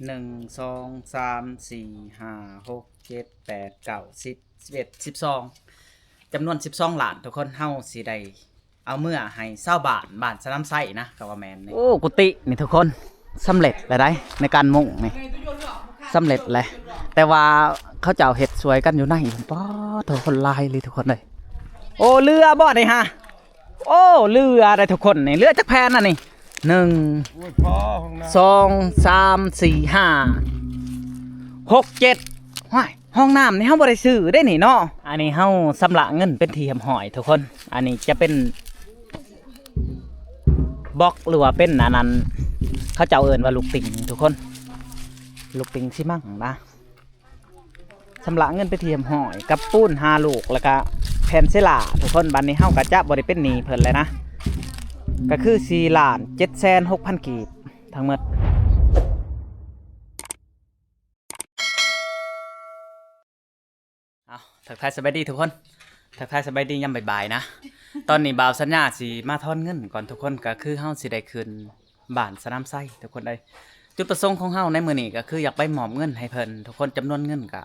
ໜຶ່ງ ສອງ ສາມ ສີ່ ຫ້າ ຫົກ ເຈັດ ແປດ ເກົ້າ ສິບ ສິບເອັດ ສິບສອງ ຈຳນວນສິບສອງລ້ານ ທຸກຄົນ. ເຮົາຊິໄດ້ເອົາເມືອໃຫ້ຊາວບ້ານ ບ້ານສະໜາມໄຊນະ ກໍວ່າແມ່ນນີ້. ໂອ້ ກຸຕິນີ້ ທຸກຄົນ ສຳເລັດແລ້ວໃດ໋ ໃນການມຸງນີ້ ສຳເລັດແລ້ວ ແຕ່ວ່າເຂົາເຈົ້າເຮັດຊ່ວຍກັນຢູ່ໃນ ປາດໂທ້ ຄົນຫຼາຍເລີຍ ທຸກຄົນເອີຍ. ໂອ້ ເຫຼືອບໍ່ນີ້ຫະ? ໂອ້ ເຫຼືອໄດ໋ ທຸກຄົນນີ້. ເຫຼືອຈັກແຜ່ນອັນນີ້? ໜຶ່ງ ໂອ້ຍ ພໍຫ້ອງນ້ຳ ສອງ ສາມ ສີ່ ຫ້າ ຫົກ ເຈັດ ຫ້ອຍ ຫ້ອງນ້ຳນີ້ເຮົາບໍ່ໄດ້ຊື້ເດ້ນີ້ເນາະ. ອັນນີ້ເຮົາຊຳລະເງິນເປັນທີ່ຮຽບຮ້ອຍ ທຸກຄົນ. ອັນນີ້ຈະເປັນບລັອກ ຫຼືວ່າເປັນອັນນັ້ນ ເຂົາເຈົ້າເອີ້ນວ່າລູກຕິ່ງ ທຸກຄົນ ລູກຕິ່ງຊີມັງນະ. ຊຳລະເງິນເປັນທີ່ຮຽບຮ້ອຍ ກັບປູນຫ້າລູກ ແລ້ວກະແຜ່ນເຊລາ ທຸກຄົນ. ບັດນີ້ເຮົາກະຈະບໍ່ໄດ້ເປັນໜີ້ເພິ່ນແລ້ວນະ ກະຄືສີ່ລ້ານເຈັດແສນຫົກພັນກີບທັງໝົດ. ເອົາ ທັກທາຍສະບາຍດີທຸກຄົນ ທັກທາຍສະບາຍດີຍາມບ່າຍໆນະ. ຕອນນີ້ບ່າວສັນຍາຊິມາທອນເງິນກ່ອນ ທຸກຄົນ ກະຄືເຮົາຊິໄດ້ຂຶ້ນ ບ້ານສະໜາມໄຊ ທຸກຄົນເອີຍ. ຈຸດປະສົງຂອງເຮົາໃນມື້ນີ້ກໍຄືຢາກໄປມອບເງິນໃຫ້ເພິ່ນ ທຸກຄົນ. ຈຳນວນເງິນກໍ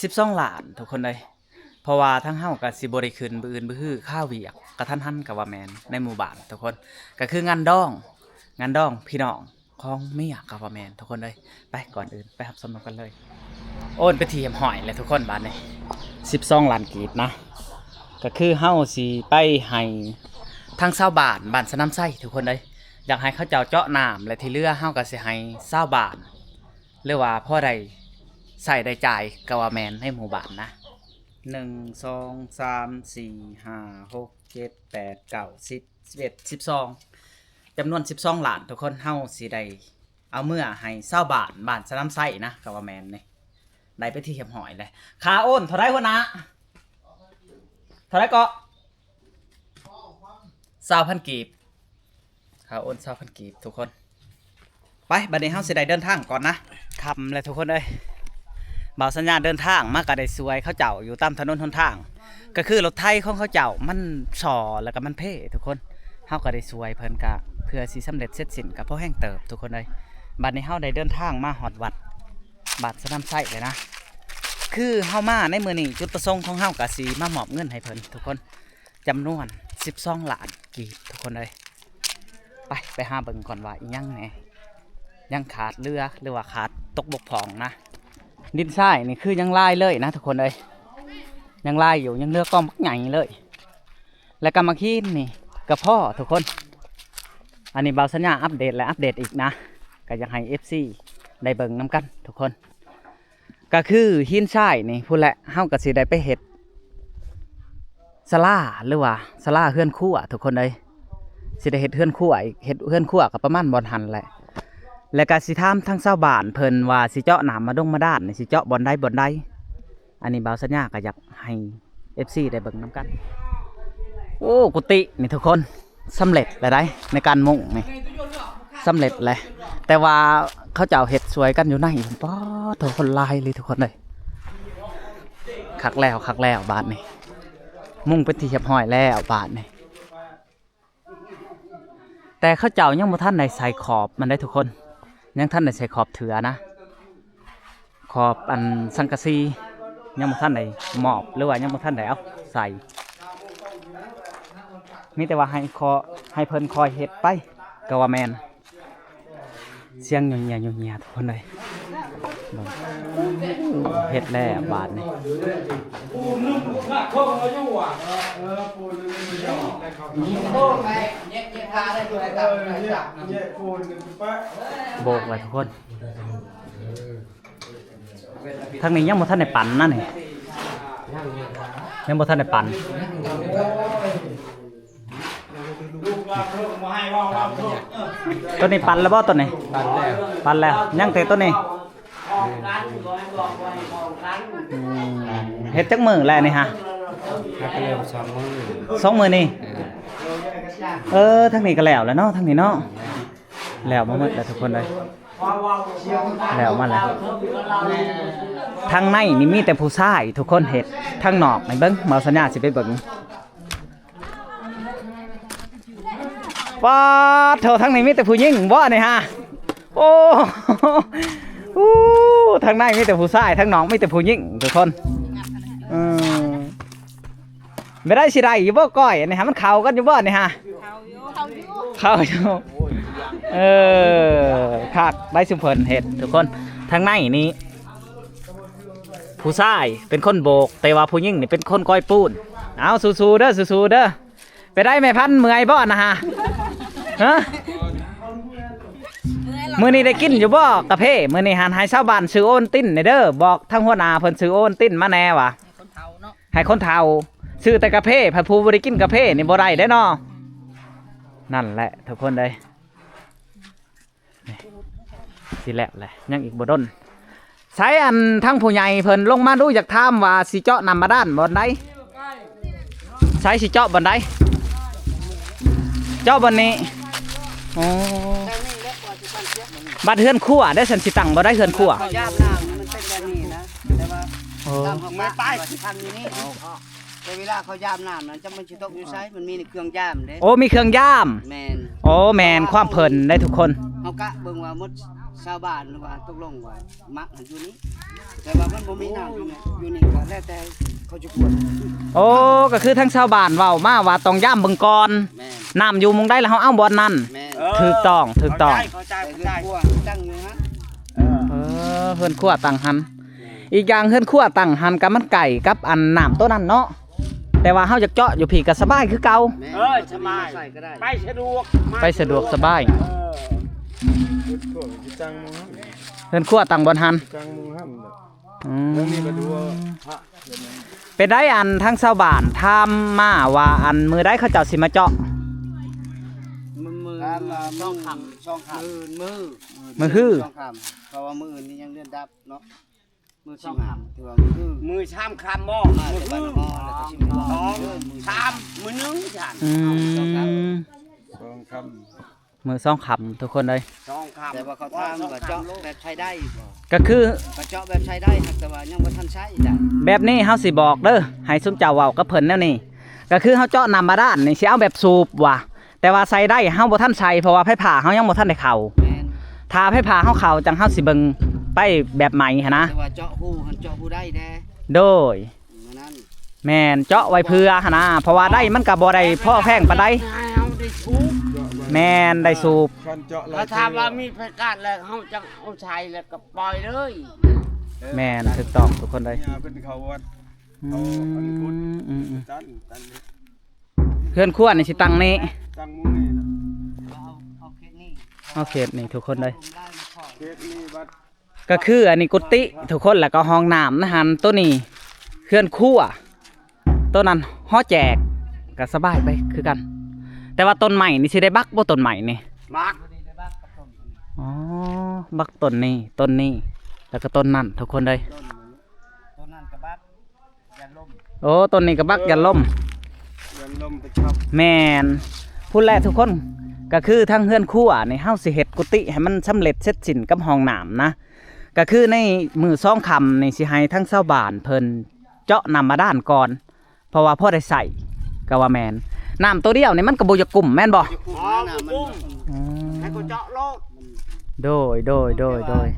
ສິບສອງລ້ານ ທຸກຄົນເອີຍ. ເພາະວ່າທາງເຮົາກໍຊິບໍ່ໄດ້ຂຶ້ນມື້ອື່ນມື້ຮື ຄາວຽກກະທັນຫັນກໍວ່າແມ່ນ ໃນໝູ່ບ້ານ ທຸກຄົນ. ກໍຄືງານດອງ ງານດອງພີ່ນ້ອງຂອງເມຍກໍວ່າແມ່ນ ທຸກຄົນເອີຍ. ໄປ ກ່ອນອື່ນໄປຮັບຊົມນຳກັນເລີຍ. ໂອນເປັນທີ່ຮຽບຮ້ອຍແລ້ວ ທຸກຄົນ. ບາດນີ້ສິບສອງລ້ານກີບນະ ກໍຄືເຮົາຊິໄປໃຫ້ທາງຊາວບ້ານ ບ້ານສະໜາມໄຊ ທຸກຄົນເອີຍ. ຢາກໃຫ້ເຂົາເຈົ້າເຈາະນ້ຳ ແລະທີ່ເຫຼືອເຮົາກໍຊິໃຫ້ຊາວບ້ານ ຫຼືວ່າພໍໄດ້ໃຊ້ໄດ້ຈ່າຍກໍວ່າແມ່ນ ໃນໝູ່ບ້ານນະ. ໜຶ່ງ ສອງ ສາມ ສີ່ ຫ້າ ຫົກ ເຈັດ ແປດ ເກົ້າ ສິບ ສິບເອັດ ສິບສອງ ຈຳນວນສິບສອງລ້ານ ທຸກຄົນ. ເຮົາຊິໄດ້ເອົາເມືອໃຫ້ຊາວບ້ານ ບ້ານສະໜາມໄຊນະ ກໍວ່າແມ່ນນີ້. ໄດ້ເປັນທີ່ຮຽບຮ້ອຍແລ້ວ. ຄ່າໂອນເທົ່າໃດຫົວໜ້າ? ເທົ່າໃດເກາະ? ຊາວພັນກີບ. ຄ່າໂອນຊາວພັນກີບ ທຸກຄົນ. ໄປ ບັດນີ້ເຮົາຊິໄດ້ເດີນທາງກ່ອນນະ. ຄ່ຳແລ້ວ ທຸກຄົນເອີຍ. ບ່າວສັນຍາເດີນທາງມາກໍໄດ້ຊ່ວຍເຂົາເຈົ້າຢູ່ຕາມຖະໜົນຫົນທາງ ກໍຄືລົດໄຖຂອງເຂົາເຈົ້າມັນສໍ້ ແລ້ວກໍມັນເພ ທຸກຄົນ. ເຮົາກໍໄດ້ຊ່ວຍເພິ່ນ ກະເພື່ອຊິສຳເລັດເສັດສິ້ນ ກໍພໍແຮງເຕີບ ທຸກຄົນເອີຍ. ບັດນີ້ເຮົາໄດ້ເດີນທາງມາຮອດວັດ ບ້ານສະໜາມໄຊເລີຍນະ. ຄືເຮົາມາໃນມື້ນີ້ ຈຸດປະສົງຂອງເຮົາກໍຊິມາມອບເງິນໃຫ້ເພິ່ນ ທຸກຄົນ ຈຳນວນສິບສອງລ້ານກີບ ທຸກຄົນເອີຍ. ໄປ ໄປຫາເບິ່ງກ່ອນວ່າອີ່ຫຍັງແດ່ ຍັງຂາດເຫຼືອ ຫຼືວ່າຂາດຕົກບົກຜ່ອງນະ. ດິນຊາຍນີ້ຄືຍັງຫຼາຍເລີຍນະ ທຸກຄົນເອີຍ ຍັງຫຼາຍຢູ່ ຍັງເຫຼືອກອງບັກໃຫຍ່ເລີຍ. ແລ້ວກໍໝາກຫີນນີ້ກໍພໍ ທຸກຄົນ. ອັນນີ້ບ່າວສັນຍາອັບເດດ ແລະ ອັບເດດອີກນະ ກໍຢາກໃຫ້ເອັຟຊີໄດ້ເບິ່ງນຳກັນ ທຸກຄົນ. ກໍຄືຫີນຊາຍນີ້ພຸ້ນແຫຼະ ເຮົາກໍຊິໄດ້ໄປເຮັດສາລາ ຫຼືວ່າສາລາເຮືອນຄົວ ທຸກຄົນເອີຍ. ຊິໄດ້ເຮັດເຮືອນຄົວອີກ ເຮັດເຮືອນຄົວກໍປະມານບ່ອນຫັ້ນແຫຼະ. ແລ້ວກໍຊິຖາມທາງຊາວບ້ານເພິ່ນວ່າຊິເຈາະນ້ຳບາດົງບາດານນີ້ ຊິເຈາະບ່ອນໃດບ່ອນໃດ. ອັນນີ້ບ່າວສັນຍາກໍຢາກໃຫ້ເອັຟຊີໄດ້ເບິ່ງນຳກັນ. ໂອ້ ກຸຕິນີ້ ທຸກຄົນ ສຳເລັດແລ້ວໃດ໋ ໃນການມຸງນີ້ ສຳເລັດແລ້ວ ແຕ່ວ່າເຂົາເຈົ້າເຮັດຊ່ວຍກັນຢູ່ໃນ. ປາດໂທ້ ຄົນຫຼາຍເລີຍ ທຸກຄົນເອີຍ. ຄັກແລ້ວ ຄັກແລ້ວ ບາດນີ້ມຸງເປັນທີ່ຮຽບຮ້ອຍແລ້ວ ບາດນີ້. ແຕ່ເຂົາເຈົ້າຍັງບໍ່ທັນໄດ້ໃສ່ຂອບມັນເດ້ ທຸກຄົນ ຍັງທັນໄດ້ໃສ່ຂອບເທື່ອນະ. ຂອບອັນສັງກະສີຍັງບໍ່ທັນໄດ້ມອບ ຫຼືວ່າຍັງບໍ່ທັນໄດ້ເອົາໃສ່ ມີແຕ່ວ່າໃຫ້ຂໍ ໃຫ້ເພິ່ນຄ່ອຍເຮັດໄປ ກໍວ່າແມ່ນ. ສຽງຫຍົງຫຍຽຫຍົງຫຍ ທຸກຄົນເອີຍ. ເບິ່ງ ເຮັດແລ້ວບາດນີ້ ໂບກແລ້ວ ທຸກຄົນ. ທາງນີ້ຍັງບໍ່ທັນໄດ້ປັ່ນນະນີ້ ຍັງບໍ່ທັນໄດ້ປັ່ນ. ຕົວນີ້ປັ່ນແລ້ວບໍ່ ຕົວນີ້? ປັ່ນແລ້ວ ປັ່ນແລ້ວ. ຍັງແຕ່ຕົວນີ້? ອືມ ເຮັດຈັກມື້ແລ້ວນີ້ຫະ? ຫາກໍເລີ່ມສອງມື້ ສອງມື້ນີ້. ເອີ ເອີ ທາງນີ້ກໍແລ້ວແລ້ວເນາະ ທາງນີ້ເນາະ. ແລ້ວມາໝົດແລ້ວ ທຸກຄົນເອີຍ ແລ້ວມາແລ້ວ. ທາງໃນນີ້ມີແຕ່ຜູ້ຊາຍ ທຸກຄົນເຮັດ ທາງນອກນີ້ເບິ່ງ ບ່າວສັນຍາຊິໄປເບິ່ງ. ປາດໂທ້ ທາງນີ້ມີແຕ່ຜູ້ຍິງບໍ່ນີ້ຫະ? ໂອ້ ໂອ້ ທາງໃນມີແຕ່ຜູ້ຊາຍ ທາງນອກມີແຕ່ຜູ້ຍິງທຸກຄົນ. ເອີ ໄປໄດ້ ຊິໄດ້ຢູ່ບໍ່ກ້ອຍອັນນີ້ ໃຫ້ມັນເຂົ້າກັນຢູ່ບໍ່ນີ້ຮະ? ເຂົ້າຢູ່ ເຂົ້າຢູ່. ເອີ ຄັກໄດ້ຊຸມເພິ່ນເຮັດທຸກຄົນ. ທາງໃນນີ້ຜູ້ຊາຍເປັນຄົນໂບກ ແຕ່ວ່າຜູ້ຍິງນີ້ເປັນຄົນກ້ອຍປູນ. ເອົາ ສູ້ໆເດີ ສູ້ໆເດີ. ໄປໄດ້ແມ່ພັນ ເມື່ອຍບໍ່ນະຮະ? ຮະ? ມື້ນີ້ໄດ້ກິນຢູ່ບໍ່ກາເຟ? ມື້ນີ້ຫັ້ນໃຫ້ຊາວບ້ານຊື້ໂອວັນຕິນແດ່ເດີ. ບອກທາງຫົວໜ້າເພິ່ນຊື້ໂອວັນຕິນມາແດ່ວ່າ ໃຫ້ຄົນເຖົ້າເນາະ ໃຫ້ຄົນເຖົ້າຊື້ແຕ່ກາເຟ. ໃຜຜູ້ບໍ່ໄດ້ກິນກາເຟນີ້ບໍ່ໄດ້ເດ້ເນາະ. ນັ້ນແຫຼະທຸກຄົນເອີຍ. ນີ້ ຊິແລ້ວແຫຼະ ຍັງອີກບໍ່ດົນ. ໃສ ອັນ ທາງຜູ້ໃຫຍ່ເພິ່ນລົງມາດູ ຢາກຖາມວ່າຊິເຈາະນ້ຳບາດານບ່ອນໃດ? ໃສ ຊິເຈາະບ່ອນໃດ? ເຈາະບ່ອນນີ້. ອໍ ບັດເຮືອນຄົວເດ້ ຊັ້ນຊິຕັ້ງບ່ອນໃດເຮືອນຄົວ? ເຂົາຢາມນ້ຳມັນເປັນແບບນີ້ນະ ແຕ່ວ່າ ໂອ້ ຕາມເຂົາກະວ່າຊິພັງຢູ່ນີ້. ແຕ່ເວລາເຂົາຢາມນ້ຳນັ້ນ ຈັກມັນຊິຕົກຢູ່ໃສ? ມັນມີເຄື່ອງຢາມເດ້. ໂອ້ ມີເຄື່ອງຢາມ. ແມ່ນ. ໂອ້ ແມ່ນຄວາມເພິ່ນເດ້ທຸກຄົນ. ເຮົາກະເບິ່ງວ່າໝົດຊາວບ້ານວ່າຕົກລົງວ່າມັກຢູ່ນີ້ ແຕ່ວ່າມັນບໍ່ມີນ້ຳຢູ່ນີ້ ຢູ່ນີ້ກະແລ້ວແຕ່ເຂົາຈະກວດ. ໂອ້ ກະຄືທາງຊາວບ້ານເວົ້າມາວ່າຕ້ອງຢາມເບິ່ງກ່ອນ. ແມ່ນ. ນ້ຳຢູ່ໝ່ອງໃດລະເຮົາເອົາບ່ອນນັ້ນ. ແມ່ນ. ເອີ ຖືກຕ້ອງ ຖືກຕ້ອງ. ເຂົ້າໃຈ ເຂົ້າໃຈ ເຂົ້າໃຈ. ຕັ້ງຢູ່ຫັ້ນ. ເອີ ເອີ ເຮືອນຄົວຕັ້ງຫັ້ນ. ແມ່ນ. ອີກຢ່າງເຮືອນຄົວຕັ້ງຫັ້ນກະມັນໃກ້ກັບອັນນ້ຳໂຕນັ້ນເນາະ ແຕ່ວ່າເຮົາຢາກເຈາະຢູ່ພີ້ກະສະບາຍຄືເກົ່າ. ແມ່ນ. ເອີ ສະບາຍ ໃສ່ກະໄດ້ ໄປສະດວກ ໄປສະດວກສະບາຍ. ເອີ ເຮືອນຄົວຊິຕັ້ງໝ່ອງຫັ້ນ ເຮືອນຄົວຕັ້ງບ່ອນຫັ້ນ ຕັ້ງໝ່ອງຫັ້ນ. ອືມ ແລ້ວນີ້ກະດູວ່າພະ ເປັນໃດ ອັນ ທາງຊາວບ້ານຖາມມາວ່າ ອັນ ມື້ໃດເຂົາເຈົ້າຊິມາເຈາະ? ມື້ ມື້ ມື້ສອງຄ່ຳ ສອງຄ່ຳ ມື້ ມື້ ມື້ຮື ສອງຄ່ຳ ເພາະວ່າມື້ອື່ນນີ້ຍັງເດືອນດັບເນາະ. ມື້ສອງຄ່ຳ ຖືວ່າມື້ ມື້ສາມຄ່ຳບໍ່? ມື້ຄື ສອງ ສາມ ມື້ໜຶ່ງຊັ້ນ. ອືມ ສອງຄ່ຳ ມື້ສອງຄ່ຳທຸກຄົນເອີຍ. ສອງຄ່ຳ ແຕ່ວ່າເຂົາຖາມວ່າເຈາະແບບໃຊ້ໄດ້ບໍ່? ກະຄື ກະເຈາະແບບໃຊ້ໄດ້ ແຕ່ວ່າຍັງບໍ່ທັນໃຊ້ໄດ້. ແບບນີ້ເຮົາຊິບອກເດີ ໃຫ້ຊຸມເຈົ້າເວົ້າກັບເພິ່ນແນວນີ້ ກະຄືເຮົາເຈາະນ້ຳບາດານນີ້ ຊິເອົາແບບສູບວ່າ ແຕ່ວ່າໃສ່ໄດ້ ເຮົາບໍ່ທັນໃສ່ ເພາະວ່າໄຟຟ້າເຮົາຍັງບໍ່ທັນໄດ້ເຂົ້າ. ແມ່ນ. ຖ້າໄຟຟ້າເຮົາເຂົ້າ ຈັ່ງເຮົາຊິເບິ່ງໄປແບບໃໝ່ຫັ້ນນະ. ແຕ່ວ່າເຈາະຮູຫັ້ນ ເຈາະຮູໄດ້ແດ່. ໂດຍ. ແມ່ນ ເຈາະໄວ້ເພື່ອຫັ້ນນະ ເພາະວ່າໄດ້ມັນກະບໍ່ໄດ້ພໍແພງປານໃດ. ໃຫ້ເຮົາໄດ້ສູບ. ແມ່ນ ໄດ້ສູບ. ຄັນເຈາະແລ້ວ ຖ້າວ່າມີໄຟຟ້າແລ້ວ ເຮົາຈັ່ງເອົາໃສ່ແລ້ວກະປ່ອຍເລີຍ. ແມ່ນ ຖືກຕ້ອງທຸກຄົນເອີຍ. ເພິ່ນເຂົ້າວັດ ອືມ ເຂົ້າອັນພຸດ ອືມ ອືມ ຈັນ ຈັນ ເຮືອນຄົວນີ້ຊິຕັ້ງນີ້ ຕັ້ງໝ່ອງນີ້ນະ. ເອົາເຂດນີ້ ເອົາເຂດນີ້ທຸກຄົນເອີຍ. ເຂດນີ້ບັດ ກະຄືອັນນີ້ກຸຕິທຸກຄົນ ແລ້ວກະຫ້ອງນ້ຳນະຫັ້ນ. ໂຕນີ້ເຮືອນຄົວ ໂຕນັ້ນຫໍແຈກ ກະສະບາຍໄປຄືກັນ. ແຕ່ວ່າຕົ້ນໄມ້ນີ້ຊິໄດ້ບັກບໍ່ ຕົ້ນໄມ້ນີ້? ບັກ. ອໍ ບັກຕົ້ນນີ້ ຕົ້ນນີ້ ແລ້ວກະຕົ້ນນັ້ນທຸກຄົນເອີຍ. ຕົ້ນ ຕົ້ນນັ້ນກະບັກ ຢ້ານລົມ. ໂອ້ ຕົ້ນນີ້ກະບັກ ຢ້ານລົມ ຢ້ານລົມໄປທັບ. ແມ່ນ ພຸ້ນແຫຼະທຸກຄົນ. ກະຄືທາງເຮືອນຄົວນີ້ ເຮົາຊິເຮັດກຸຕິໃຫ້ມັນສຳເລັດເສັດສິ້ນກັບຫ້ອງນ້ຳນະ. ກະຄືໃນມື້ສອງຄ່ຳນີ້ ຊິໃຫ້ທາງຊາວບ້ານເພິ່ນເຈາະນ້ຳບາດານກ່ອນ ເພາະວ່າພໍໄດ້ໃຊ້ ກະວ່າແມ່ນ. ນ້ຳໂຕດຽວນີ້ມັນກະບໍ່ຢາກກຸ້ມແມ່ນບໍ່? ບໍ່ ບໍ່ກຸ້ມ. ອືມ ໃຫ້ເຂົາເຈາະໂລດ. ໂດຍ ໂດຍ ໂດຍ ໂດຍ.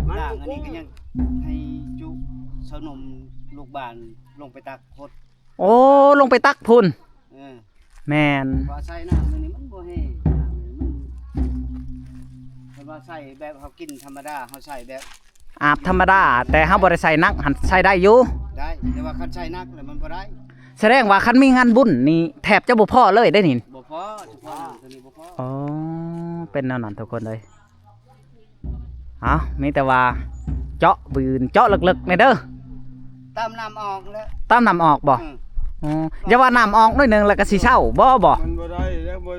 ມັນບໍ່ກຸ້ມ. ອັນນີ້ກະຍັງໃຫ້ຈຸຊາວໜຸ່ມລູກບ້ານລົງໄປຕັກຄົດ. ໂອ້ ລົງໄປຕັກພຸ້ນ. ເອີ ແມ່ນ. ເພາະວ່າໃຊ້ນ້ຳນີ້ມັນບໍ່ແຫ້ງ ຄັນວ່າໃຊ້ແບບເຮົາກິນທຳມະດາ ເຮົາໃຊ້ແບບອາບທຳມະດາ ແຕ່ເຮົາບໍ່ໄດ້ໃສ່ໜັກຫັ້ນ ໃຊ້ໄດ້ຢູ່. ໄດ້ ແຕ່ວ່າຄັນໃສ່ໜັກແລ້ວມັນບໍ່ໄດ້. ສະແດງວ່າຄັນມີງານບຸນນີ້ແທບຈະບໍ່ພໍເລີຍເດ້ນີ້. ບໍ່ພໍ ສະເພາະນ້ຳໂຕນີ້ບໍ່ພໍ. ອໍ ເປັນແນວນັ້ນທຸກຄົນເອີຍ. ເອົາ ມີແຕ່ວ່າເຈາະບືນ ເຈາະເລິກໆແດ່ເດີ. ຕາມນ້ຳອອກແຫຼະ. ຕາມນ້ຳອອກບໍ່? ອືມ. ອໍ ຢ່າວ່ານ້ຳອອກໜ້ອຍໜຶ່ງແລ້ວກະຊິເຊົາ ບໍ່ ບໍ່. ມັນບໍ່ໄດ້ແລ້ວ ບໍ່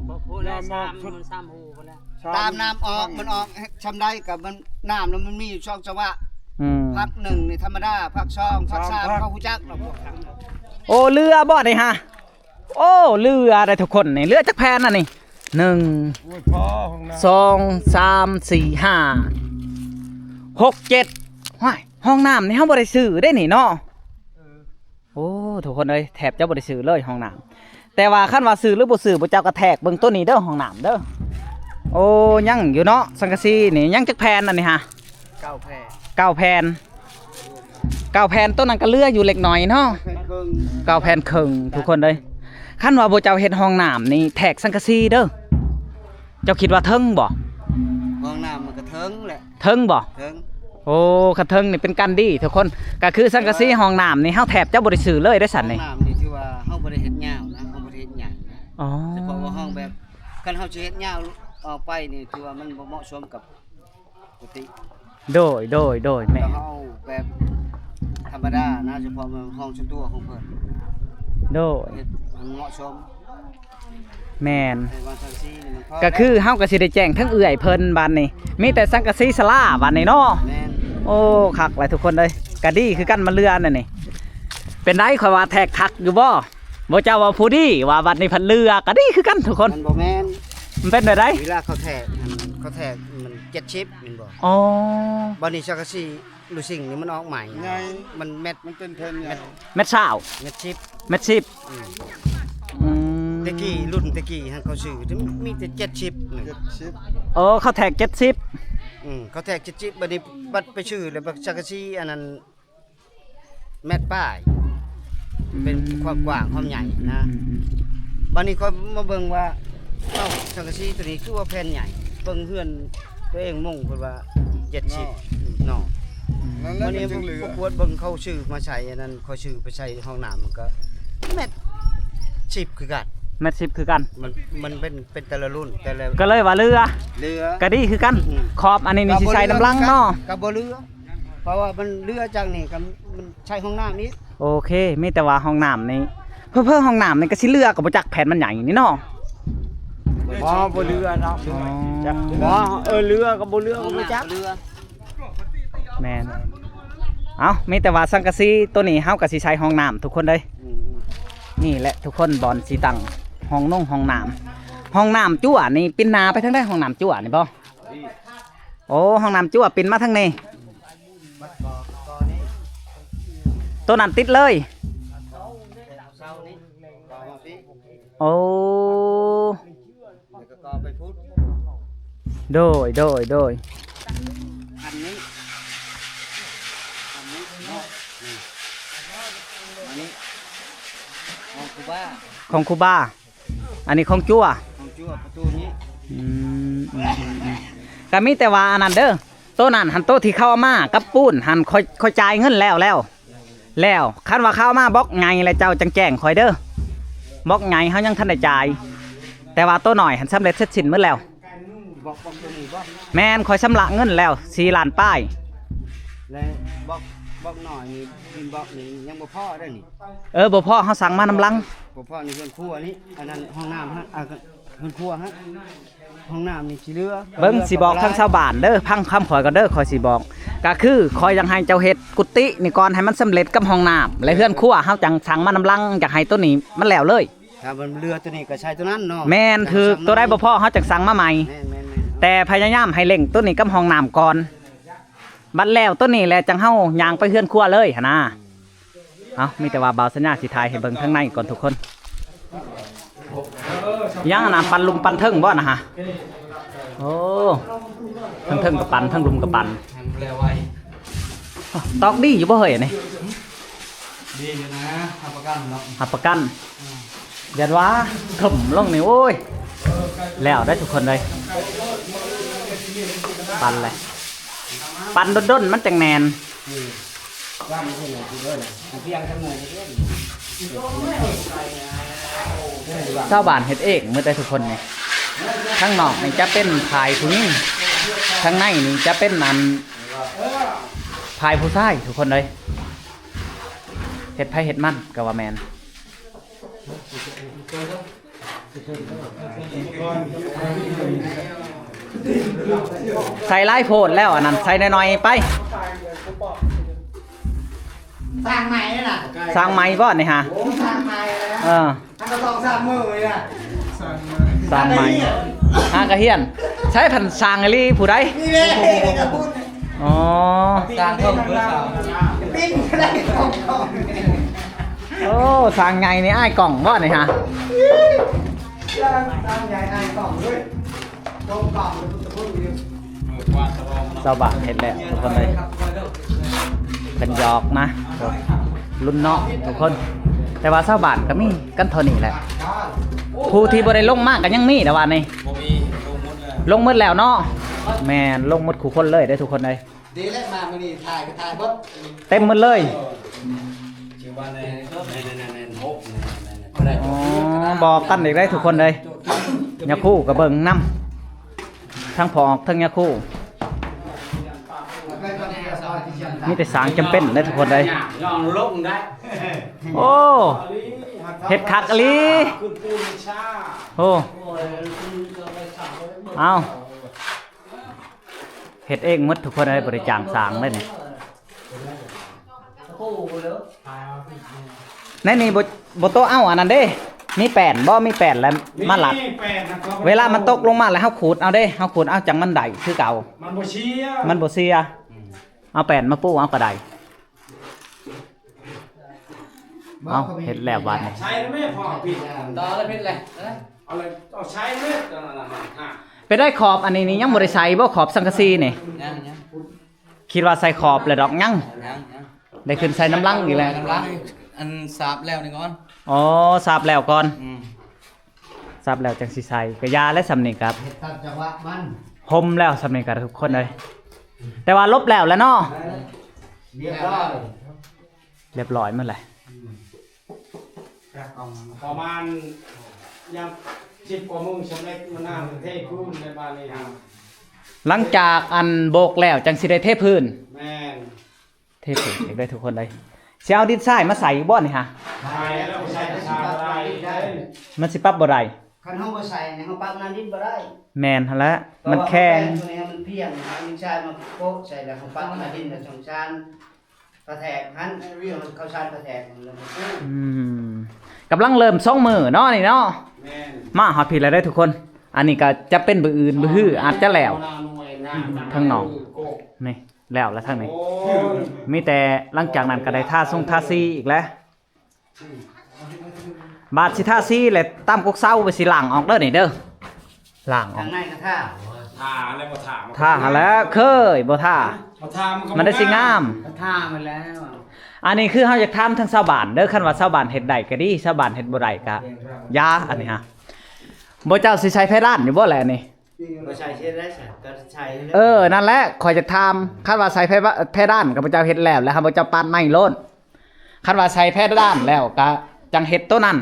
ບໍ່ພໍແລ້ວ. ນ້ຳອອກ ສາມ ມັນສາມຮູພຸ້ນແຫຼະ. ຕາມນ້ຳອອກ ມັນອອກຊ່ຳໃດກະມັນ ນ້ຳນະມັນມີຢູ່ສອງຈັງຫວະ. ອືມ ພັກໜຶ່ງນີ້ທຳມະດາ ພັກສອງ ພັກສາມ ເຂົາຮູ້ຈັກ. ໂອ້ ເຫຼືອບໍ່ນີ້ຮະ? ໂອ້ ເຫຼືອໄດ໋ທຸກຄົນນີ້. ເຫຼືອຈັກແຜ່ນອັນນີ້? ໜຶ່ງ ໂອ້ຍ ພໍຫ້ອງນ້ຳ ສອງ ສາມ ສີ່ ຫ້າ ຫົກ ເຈັດ. ຫ້ວຍ ຫ້ອງນ້ຳນີ້ເຮົາບໍ່ໄດ້ຊື້ເດ້ນີ້ເນາະ. ເອີ ໂອ້ ທຸກຄົນເອີຍ ແທບຈະບໍ່ໄດ້ຊື້ເລີຍຫ້ອງນ້ຳ. ແຕ່ວ່າຄັນວ່າຊື້ຫຼືບໍ່ຊື້ ພວກເຈົ້າກະແທກເບິ່ງໂຕນີ້ເດີ ຫ້ອງນ້ຳເດີ. ໂອ້ ຍັງຢູ່ເນາະ ສັງກະສີນີ້ ຍັງຈັກແຜ່ນອັນນີ້ຫະ? ເກົ້າແຜ່ນ ເກົ້າແຜ່ນ ເກົ້າແຜ່ນ. ໂຕນັ້ນກໍເຫຼືອຢູ່ເລັກນ້ອຍເນາະ ແຜ່ນເຄິ່ງ ເກົ້າແຜ່ນເຄິ່ງ ທຸກຄົນເອີຍ. ຄັນວ່າພວກເຈົ້າເຮັດຫ້ອງນ້ຳນີ້ແທກສັງກະສີເດີ ເຈົ້າຄິດວ່າເຖິງບໍ່? ຫ້ອງນ້ຳມັນກໍເຖິງແຫຼະ. ເຖິງບໍ່? ເຖິງ. ໂອ້ ຄັນເຖິງນີ້ເປັນການດີທຸກຄົນ. ກໍຄືສັງກະສີຫ້ອງນ້ຳນີ້ເຮົາແທບຈະບໍ່ໄດ້ຊື້ເລີຍເດ້ຊັ້ນນີ້. ຫ້ອງນ້ຳນີ້ຖືວ່າເຮົາບໍ່ໄດ້ເຮັດຍາວນະ ເຮົາບໍ່ໄດ້ເຮັດໃຫຍ່ນະ. ອໍ ສະເພາະວ່າຫ້ອງແບບ ຄັນເຮົາຊິເຮັດຍາວອອກໄປນີ້ ຖືວ່າມັນບໍ່ເໝາະສົມກັບກຸຕິ. ໂດຍ ໂດຍ ໂດຍ ແມ່ນ. ເຮົາເອົາແບບທຳມະດານະ ສະເພາະມັນຫ້ອງສ່ວນຕົວຂອງເພິ່ນ. ໂດຍ ເຮັດໃຫ້ມັນເໝາະສົມ. ແມ່ນ ແຕ່ວ່າສັງກະສີນີ້ມັນພໍ ກໍຄືເຮົາກໍຊິໄດ້ແຈ້ງທັງເອື້ອຍເພິ່ນບາດນີ້ ມີແຕ່ສັງກະສີສາລາບາດນີ້ເນາະ. ແມ່ນ. ໂອ້ ຄັກຫຼາຍທຸກຄົນເອີຍ ກະດີຄືກັນ ມາເຫຼືອອັນນັ້ນນີ້. ເປັນໃດ ຂ້ອຍວ່າແທກຄັກຢູ່ບໍ່? ບໍ່ ເຈົ້າວ່າຜູ້ດີ ວ່າບັດນີ້ພັດເຫຼືອ ກະດີຄືກັນທຸກຄົນ. ມັນບໍ່ແມ່ນ. ມັນເປັນແນວໃດ? ເວລາເຂົາແທກ ອັນ ເຂົາແທກມັນເຈັດສິບແມ່ນບໍ່? ອໍ ບັດນີ້ສັງກະສີ ລູຊິງນີ້ມັນອອກໃໝ່ ໃຫຍ່ ມັນແມັດ ມັນເປັນແຜ່ນໃຫຍ່ ແມັດຊາວ ແມັດສິບ ແມັດສິບ. ອືມ ອືມ ແຕ່ກີ້ ລຸ້ນແຕ່ກີ້ຫັ້ນເຂົາຊື້ ມີແຕ່ເຈັດສິບ ເຈັດສິບ. ໂອ້ ເຂົາແທກເຈັດສິບ. ອືມ ເຂົາແທກເຈັດສິບ ບັດນີ້ບັດໄປຊື້ແລ້ວ ບັດສັງກະສີອັນນັ້ນ ແມັດປາຍ ເປັນຄວາມກວ້າງຄວາມໃຫຍ່ນະ. ອືມ ອືມ ອືມ ບັດນີ້ຂ້ອຍມາເບິ່ງວ່າ ເອົ້າ ສັງກະສີໂຕນີ້ຄືວ່າແຜ່ນໃຫຍ່ ເບິ່ງເຮືອນຕົວເອງມຸງເພິ່ນວ່າເຈັດສິບເນາະ. ອືມ ນັ້ນແຫຼະ ບັດນີ້ ມັນຈຶ່ງເຫຼືອ ປະກວດເບິ່ງເຂົາຊື້ມາໃສ່ອັນນັ້ນ ຂ້ອຍຊື້ໄປໃສ່ຫ້ອງນ້ຳ ມັນກໍແມັດສິບຄືກັນ ແມັດສິບຄືກັນ. ມັນ ມັນເປັນ ເປັນແຕ່ລະລຸ້ນ ແຕ່ລະ ກໍເລີຍວ່າເຫຼືອ ເຫຼືອ ກໍດີຄືກັນ. ອືມ ຂອບອັນນີ້ນີ້ຊິໃສ່ນຳຫຼັງເນາະ ກໍບໍ່ເຫຼືອ ເພາະວ່າມັນເຫຼືອຈາກນີ້ກໍມັນໃຊ້ຫ້ອງນ້ຳອີກ. ໂອເຄ ມີແຕ່ວ່າຫ້ອງນ້ຳນີ້ ເຜີໆຫ້ອງນ້ຳນີ້ກໍຊິເຫຼືອກໍບໍ່ຈັກ ແຜ່ນມັນໃຫຍ່ນີ້ເນາະ. ບໍ່ ບໍ່ເຫຼືອເນາະ. ອໍ ບໍ່ ເອີ ເຫຼືອກໍບໍ່ເຫຼືອກໍບໍ່ຈັກ ເຫຼືອ. ແມ່ນ. ເອົ້າ ມີແຕ່ວ່າສັງກະສີໂຕນີ້ເຮົາກໍຊິໃສ່ຫ້ອງນ້ຳທຸກຄົນເດ້. ອືມ ນີ້ແຫຼະທຸກຄົນ ບ່ອນຊິຕັ້ງຫ້ອງນົງຫ້ອງນ້ຳ. ຫ້ອງນ້ຳຈັ້ວນີ້ປິ່ນໜ້າໄປທາງໃດ? ຫ້ອງນ້ຳຈັ້ວນີ້ບໍ່? ໂອ້ ຫ້ອງນ້ຳຈັ້ວປິ່ນມາທາງນີ້ ໂຕນັ້ນຕິດເລີຍ. ໂອ້ ແລ້ວກໍກໍໄປພຸ້ນ. ໂດຍ ໂດຍ ໂດຍ. ອັນນີ້ ອັນນີ້ເນາະ ນີ້ ອັນນີ້ຂອງຄູບາ ຂອງຄູບາ. ອັນນີ້ຂອງຈັ້ວ ຂອງຈັ້ວປະຕູນີ້. ອືມ ອືມ ອືມ ອືມ. ກໍມີແຕ່ວ່າອັນນັ້ນເດີ ໂຕນັ້ນຫັ້ນ ໂຕທີ່ເຂົາເອົາມາກັບປູນຫັ້ນ ຂ້ອຍ ຂ້ອຍຈ່າຍເງິນແລ້ວ ແລ້ວ ແລ້ວ. ຄັນວ່າເຂົາເອົາມາບລັອກໃຫຍ່ແລ້ວ ເຈົ້າຈັ່ງແຈ້ງຂ້ອຍເດີ. ບລັອກໃຫຍ່ເຮົາຍັງທັນໄດ້ຈ່າຍ ແຕ່ວ່າໂຕນ້ອຍຫັ້ນສຳເລັດເສັດສິ້ນໝົດແລ້ວ. ບລັອກ ບລັອກໂຕນີ້ບໍ່? ແມ່ນ ຂ້ອຍຊຳລະເງິນແລ້ວສີ່ລ້ານປາຍ. ແລະ ບລັອກ ບລັອກນ້ອຍນີ້ ດິນບລັອກນີ້ຍັງບໍ່ພໍເດ້ນີ້. ເອີ ບໍ່ພໍ ເຮົາສັ່ງມານຳຫຼັງ. ບໍ່ພໍໃນເຮືອນຄົວນີ້ ອັນນັ້ນຫ້ອງນ້ຳຫັ້ນ ອ່າ ເຮືອນຄົວຫັ້ນ ຫ້ອງນ້ຳນີ້ຊິເຫຼືອ. ເບິ່ງ ຊິບອກທາງຊາວບ້ານເດີ ຟັງຄຳຂ້ອຍກ່ອນເດີ ຂ້ອຍຊິບອກ. ກໍຄືຂ້ອຍຢາກໃຫ້ເຈົ້າເຮັດກຸຕິນີ້ກ່ອນ ໃຫ້ມັນສຳເລັດກັບຫ້ອງນ້ຳ ແລະ ເຮືອນຄົວເຮົາຈັ່ງສັ່ງມານຳຫຼັງ ຢາກໃຫ້ໂຕນີ້ມັນແລ້ວເລີຍ. ຖ້າມັນເຫຼືອໂຕນີ້ກໍໃຊ້ໂຕນັ້ນເນາະ. ແມ່ນ ຖືກໂຕໃດບໍ່ພໍ ເຮົາຈັ່ງສັ່ງມາໃໝ່. ແມ່ນໆໆ. ແຕ່ພະຍາຍາມໃຫ້ເລັ່ງໂຕນີ້ກັບຫ້ອງນ້ຳກ່ອນ ບັດແລ້ວໂຕນີ້ແຫຼະ ຈັ່ງເຮົາຍ່າງໄປເຮືອນຄົວເລີຍຫັ້ນນາ. ເອົ້າ ມີແຕ່ວ່າບ່າວສັນຍາຊິຖ່າຍໃຫ້ເບິ່ງທາງໃນກ່ອນທຸກຄົນ. ຍັງອັນນະ ປັນລຸ່ມປັນເທິງບໍ່ນະຫະ? ໂອ້ ເທິງໆກໍປັນ ເທິງລຸ່ມກໍປັນ. ຕອກດີຢູ່ບໍ່ເຮີ້ຍອັນນີ້? ດີຢູ່ນະ ຮັບປະກັນເນາະ ຮັບປະກັນ. ອືມ ຢ້ານວ່າຖົ່ມລົງນີ້ ໂອ້ຍ ແລ້ວໄດ໋ທຸກຄົນເອີຍ. ປັນແຫຼະ ປັນດົນໆ ມັນຈັ່ງແໜ້ນ. ອືມ ຊາວບ້ານເຮັດເອງໝົດເດ້ທຸກຄົນນີ້. ທາງນອກນີ້ຈະເປັນຝ່າຍຜູ້ຍິງ ທາງໃນນີ້ຈະເປັນອັນ ຝ່າຍຜູ້ຊາຍທຸກຄົນເອີຍ. ເຮັດໃຜເຮັດມັນກໍວ່າແມ່ນ. ໃສ່ຫຼາຍໂພດແລ້ວ ອັນນັ້ນໃສ່ໜ້ອຍໆໄປ. ສ້າງໃໝ່ນະ ສ້າງໃໝ່ບໍ່ນີ້ຫະ? ໂອ້ ສ້າງໃໝ່ແລ້ວ. ເອີ ຫາກໍຕ້ອງສ້າງມື້ນີ້ນະ ສ້າງໃໝ່ ຫາກະຮຽນ. ໃຊ້ພັນສ້າງອີ່ຫຼີຜູ້ໃດ? ນີ້ແຫຼະ ນີ້ກະພຸ້ນ. ອໍ ສ້າງເພີ່ມເພີ່ມສ້າງ ປີ້ນກະໄດ້ຂອງຂອງ. ໂອ້ ສ້າງໃຫຍ່ນີ້ອ້າຍກ້ອງບໍ່ນີ້ຫະ? ສ້າງ ສ້າງໃຫຍ່ອ້າຍກ້ອງເວີຍ. ຊາວບ້ານເຮັດແລ້ວທຸກຄົນເອີຍ ເປັນຫຍອກນະ ລຸ້ນນ້ອງທຸກຄົນ ແຕ່ວ່າຊາວບ້ານກໍມີກັນເທົ່ານີ້ແຫຼະ ຜູ້ທີ່ບໍ່ໄດ້ລົງມາກໍຍັງມີແຫຼະວ່ານີ້ ບໍ່ມີ ລົງໝົດແລ້ວ ລົງໝົດແລ້ວເນາະ ແມ່ນ ລົງໝົດຄູ່ຄົນເລີຍເດ້ທຸກຄົນເອີຍ. ດີແລ້ວມາມື້ນີ້ຖ່າຍກໍຖ່າຍເບິດ ເຕັມໝົດເລີຍ ເອີ ຊື່ວ່າໃນ ໃນ ໃນ ໃນ ໃນ ໃນ ໃນ ບໍ່ໄດ້ ອໍ ບອກກັນອີກໄດ້ທຸກຄົນເອີຍ ຍາຄູກໍເບິ່ງນຳ ທັງພໍ່ອອກທັງຍາຄູ ມີແຕ່ສາງຈຳເປັນເດ້ທຸກຄົນເອີຍ ຍ່ອງລົງໄດ້ ໂອ້ ເຮັດຄັກອີ່ຫຼີ ໂອ້ ເອົາ ເຮັດເອງໝົດທຸກຄົນເອີຍ ບໍ່ໄດ້ຈ້າງຊ່າງເລີຍນີ້ ໃນນີ້ບໍ່ ບໍ່ໂຕເອົາອັນນັ້ນເດ້ ມີແປ້ນບໍ່ ມີແປ້ນແລ້ວມາລັດ ເວລາມັນຕົກລົງມາແລ້ວເຮົາຂູດເອົາເດ້ ເຮົາຂູດເອົາຈັ່ງມັນໄດ້ຄືເກົ່າ ມັນບໍ່ເສຍ ມັນບໍ່ເສຍ ເອົາແປ້ນມາປູເອົາກໍໄດ້ ເອົາ ເຮັດແລ້ວບາດນີ້ ໃສ່ແມ່ພໍ່ ປິດ ຕໍ່ແລ້ວ ເຮັດແລ້ວ ເອົາເລີຍ ເອົາໃສ່ແມ່ ເປັນໄດ້ຂອບອັນນີ້ນີ້ຍັງບໍ່ໄດ້ໃສ່ບໍ່ ຂອບສັງກະສີນີ້ ຍັງ ຍັງ ຄິດວ່າໃສ່ຂອບແລ້ວດອກ ຍັງ ຍັງ ຍັງ ໄດ້ຂຶ້ນໃສ່ນ້ຳລັງອີກແລ້ວ ນ້ຳລັງ ອັນສາບແລ້ວນີ້ກ່ອນ ອໍ ສາບແລ້ວກ່ອນ ອືມ ສາບແລ້ວຈັ່ງຊິໃສ່ ກະຢ່າແຫຼະ ສ່ຳນີ້ກະ ເຮັດຕາມຈັງຫວະມັນ ຫົ່ມແລ້ວ ສ່ຳນີ້ກະທຸກຄົນເອີຍ ແຕ່ວ່າລົບແລ້ວແຫຼະເນາະ ຮຽບຮ້ອຍ ຮຽບຮ້ອຍໝົດແຫຼະ ອືມ ປະມານຍາມສິບກວ່າໂມງສຳເລັດ ມານັ່ງເທພື້ນໃນບ້ານນີ້ຫັ້ນ ຫຼັງຈາກອັນໂບກແລ້ວຈັ່ງຊິໄດ້ເທພື້ນ ແມ່ນ ເທພື້ນອີກເດ້ທຸກຄົນເອີຍ ຊິເອົາດິນຊາຍມາໃສ່ອີກບໍ່ນີ້ຫະ ໃສ່ແລ້ວ ໃສ່ຊາຍບໍ່ໄດ້ ມັນຊິປັບບໍ່ໄດ້ ຄັນເຮົາບໍ່ໃສ່ນີ້ ເຮົາປັບໜ້າດິນບໍ່ໄດ້ ແມ່ນຫັ້ນແຫຼະ ມັນແຂງ ເພາະວ່າແປ້ງໂຕນີ້ມັນພຽງ ເອົາດິນຊາຍມາໂປະໃສ່ ແລ້ວເຮົາປັບໜ້າດິນ ແລ້ວສົງສານ ປະແທກຫັ້ນ ເຂົ້າສານປະແທກ ອືມ ກຳລັງເລີ່ມສອງມື້ເນາະນີ້ເນາະ ແມ່ນ ມາຮອດພີ້ແລ້ວເດ້ທຸກຄົນ ອັນນີ້ກໍຈະເປັນມື້ອື່ນມື້ຮືອາດຈະແລ້ວ ທາງນອກນີ້ແລ້ວລະທາງນີ້ ໂອ້ຍ ມີແຕ່ຫຼັງຈາກນັ້ນກໍໄດ້ທາຊົງທາສີອີກແຫຼະ ບາດຊິທາສີແຫຼະ ຕາມກົກເສົາໄປຊິລ້າງອອກເດີນີ້ເດີ ລ້າງອອກ ທາງໃນກໍທາ ທາແລ້ວບໍ່ທາ ທາຫັ້ນແຫຼະ ເຄີຍບໍ່ທາ ບໍ່ທາມັນກໍ ມັນໄດ້ຊິງາມ ບໍ່ງາມ ກໍທາມາແລ້ວ ອັນນີ້ຄືເຮົາຢາກຖາມທາງຊາວບ້ານເດີ ຄັນວ່າຊາວບ້ານເຮັດໄດ້ກໍດີ ຊາວບ້ານເຮັດບໍ່ໄດ້ກໍຢ່າ ອັນນີ້ຫະ ບໍ່ເຈົ້າຊິໃສ່ເພດານຢູ່ບໍ່ແຫຼະອັນນີ້ ບໍ່ໃສ່ເຮັດໄດ້ຊະ ກໍໃສ່ ເອີ ນັ້ນແຫຼະ ຂ້ອຍຈະຖາມ ຄັນວ່າໃສ່ເພ ເພດານກໍບໍ່ເຈົ້າເຮັດແລ້ວ ແລ້ວເຮົາບໍ່ເຈົ້າປາດໃໝໂລດ ຄັນວ່າໃສ່ເພດານແລ້ວກະຈັ່ງເຮັດໂຕນັ້ນ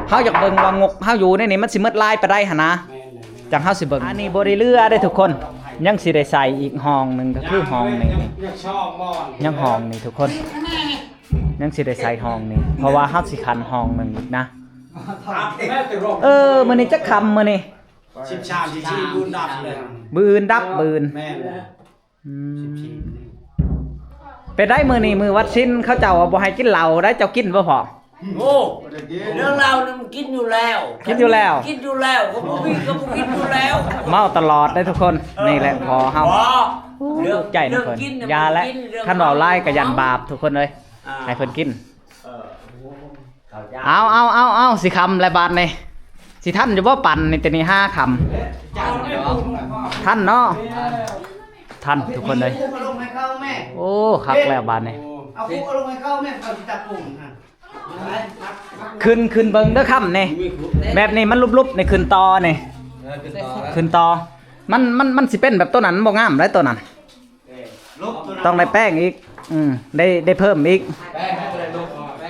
ເຮົາຢາກເບິ່ງວ່າງົບເຮົາຢູ່ໃນນີ້ມັນຊິໝົດຫຼາຍປານໃດຫັ້ນນະ ຈັ່ງເຮົາຊິເບິ່ງ ອັນນີ້ບໍ່ໄດ້ເຫຼືອເດ້ທຸກຄົນ ຍັງຊິໄດ້ໃສ່ອີກຫ້ອງໜຶ່ງ ກໍຄືຫ້ອງນີ້ ຍັງຫ້ອງນີ້ທຸກຄົນ ຍັງຊິໄດ້ໃສ່ຫ້ອງນີ້ ເພາະວ່າເຮົາຊິຂັນຫ້ອງໜຶ່ງອີກນະ ເອີ ມື້ນີ້ຈັກຄ່ຳມື້ນີ້ ສິບສາມ ສິບສີ່ ມື້ອື່ນດັບເລີຍ ມື້ອື່ນດັບ ມື້ອື່ນ ແມ່ນ ອືມ ເປັນໄດມື້ນີ້ ມື້ວັດສິນ ເຂົາເຈົ້າວ່າບໍ່ໃຫ້ກິນເຫຼົ້າໄດ໋ ເຈົ້າກິນບໍ່ພໍ່? ໂອ້ ເລື່ອງເຫຼົ້ານີ້ມັນກິນຢູ່ແລ້ວ ກິນຢູ່ແລ້ວ ກິນຢູ່ແລ້ວ ກໍບໍ່ມີກໍບໍ່ກິນຢູ່ແລ້ວ ເມົາຕະຫຼອດເດ້ທຸກຄົນ ນີ້ແຫຼະພໍ່ເຮົາ ໂອ້ ເລື່ອງ ທຸກໃຈນຳເພິ່ນ ເລື່ອງກິນນະ ຢ່າແຫຼະ ບໍ່ກິນ ເລື່ອງ ຄັນເວົ້າຫຼາຍກໍຢ້ານບາບທຸກຄົນເອີຍ ອ່າ ໃຫ້ເພິ່ນກິນ ເອີ ເອົາ ເອົາ ເອົາ ເອົາ ຊິຄ່ຳແລ້ວບາດນີ້ ຊິທັນຢູ່ບໍ່ປັ່ນນີ້ ແຕ່ນີ້ຫ້າຄ່ຳ ທັນເນາະ ທັນທຸກຄົນເອີຍ ເອົາຄຸກເອົາລົງໃຫ້ເຂົາແມ່ ໂອ້ ຄັກແລ້ວບາດນີ້ ເອົາຄຸກເອົາລົງໃຫ້ເຂົາແມ່ ເຂົາຊິຕັກກຸ້ງຫັ້ນ ຂຶ້ນ ຂຶ້ນເບິ່ງເດີຄ່ຳນີ້ ແບບນີ້ມັນຫຼຸບໆນີ້ ຂຶ້ນຕໍ່ນີ້ ເອີ ຂຶ້ນຕໍ່ ຂຶ້ນຕໍ່ ມັນ ມັນ ມັນຊິເປັນແບບໂຕນັ້ນ ມັນບໍ່ງາມໄດ໋ໂຕນັ້ນ ຕ້ອງໄດ້ແປ້ງອີກ ອືມ ໄດ້ ໄດ້ເພີ່ມອີກ ແປ້ງໃຫ້ບໍ່ໄດ້ລົບ